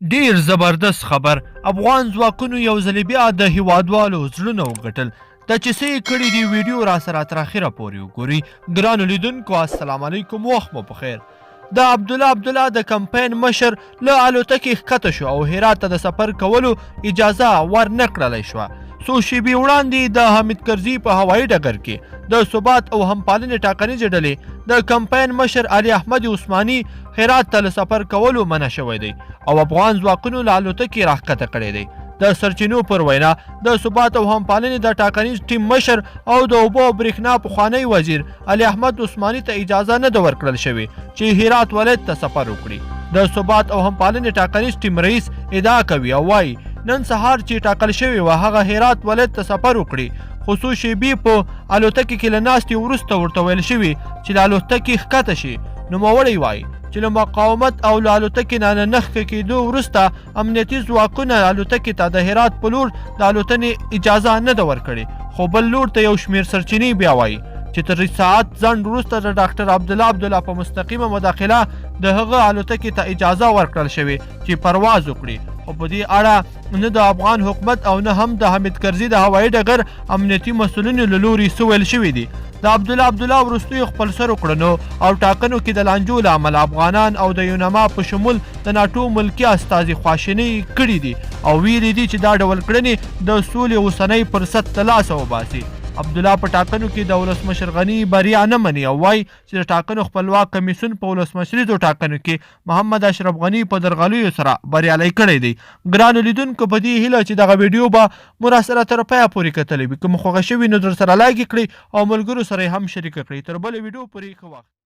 ډیر زبردست خبر، افغان ځواکونو یو ځل بیا د هیوادوالو زړونه وګټل. دا چې څه یې کړي دي، ویډیو راسره تر اخره پورې وګورئ. ګرانو لیدونکو، السلام علیکم، وخت مو پخیر. د عبدالله عبدالله د کمپاین مشر له الوتکې ښکته شو او هرات ته د سفر کولو اجازه ورنه کړلی شوه. څو شیبې وړاندې د حامد کرزي په هوایي ډګر کې د ثبات او همپالنې ټاکنیزې ډلې د کمپاین مشر علي احمد عثماني هرات ته له سفر کولو منع شوی دی او افغان ځواکونو له الوتکې راښکته کړی دی. د سرچینو پر وینا، د ثبات او همپالنې د ټاکنیز ټیم مشر او د اوبو او برېښنا پخوانی وزیر علي احمد عثماني ته اجازه نه ده ورکړل شوې چې هرات ولایت ته سفر وکړي. د ثبات او همپالنې ټاکنیز ټیم رئیس ادعا کوي او وایي، نن سهار چې ټاکل شوې وه هغه هرات ولایت ته سفر وکړي، خو څو شیبې په الوتکې کې له ناستې وروسته ورته ویل شوي چې له الوتکې ښکته شي. نوموړی وایي چې له مقاومت او له الوتکې نه له نه ښکه کېدو وروسته امنیتي ځواکونه الوتکې ته د هرات په لور د الوتنې اجازه نه ده ورکړې. خو بل لور ته یو شمېر سرچینې بیا وایي چې تر ساعت ځنډ وروسته د ډاکټر عبدالله عبدالله په مستقیمه مداخله د هغه الوتکې ته اجازه ورکړل شوې چې پرواز وکړي. خو په دې اړه نه د افغان حکومت او نه هم د حامد کرزي د هوایي ډګر امنیتي مسؤلینو له لوري څه ویل شوي دي. د عبدالله عبدالله وروستیو خپلسرو کړنو او ټاکنو کې د لانجو له امله افغانان او د یونما په شمول د ناټو ملکي استازي خواشیني کړي دي او ویلي دي چې دا ډول کړنې د سولې اوسنی فرصت له لاسه وباسي. عبدالله په ټاکنو کې د ولسمشر غني بریا نه مني او وایي چې د ټاکنو خپلواک کمیسیون په ولسمشریزو ټاکنو کې محمد اشرف غني په درغلیو سره بریالی کړی دی. ګرانو لیدونکو، په دې هیله چې دغه ویډیو به مو راسره تر پایه پورې کتلې وي. که مو خوښه شوي نو درسره لایک یې کړئ او ملګرو سره یې هم شریکه کړئ. تر بلې ویډیو پورې ښه وخت.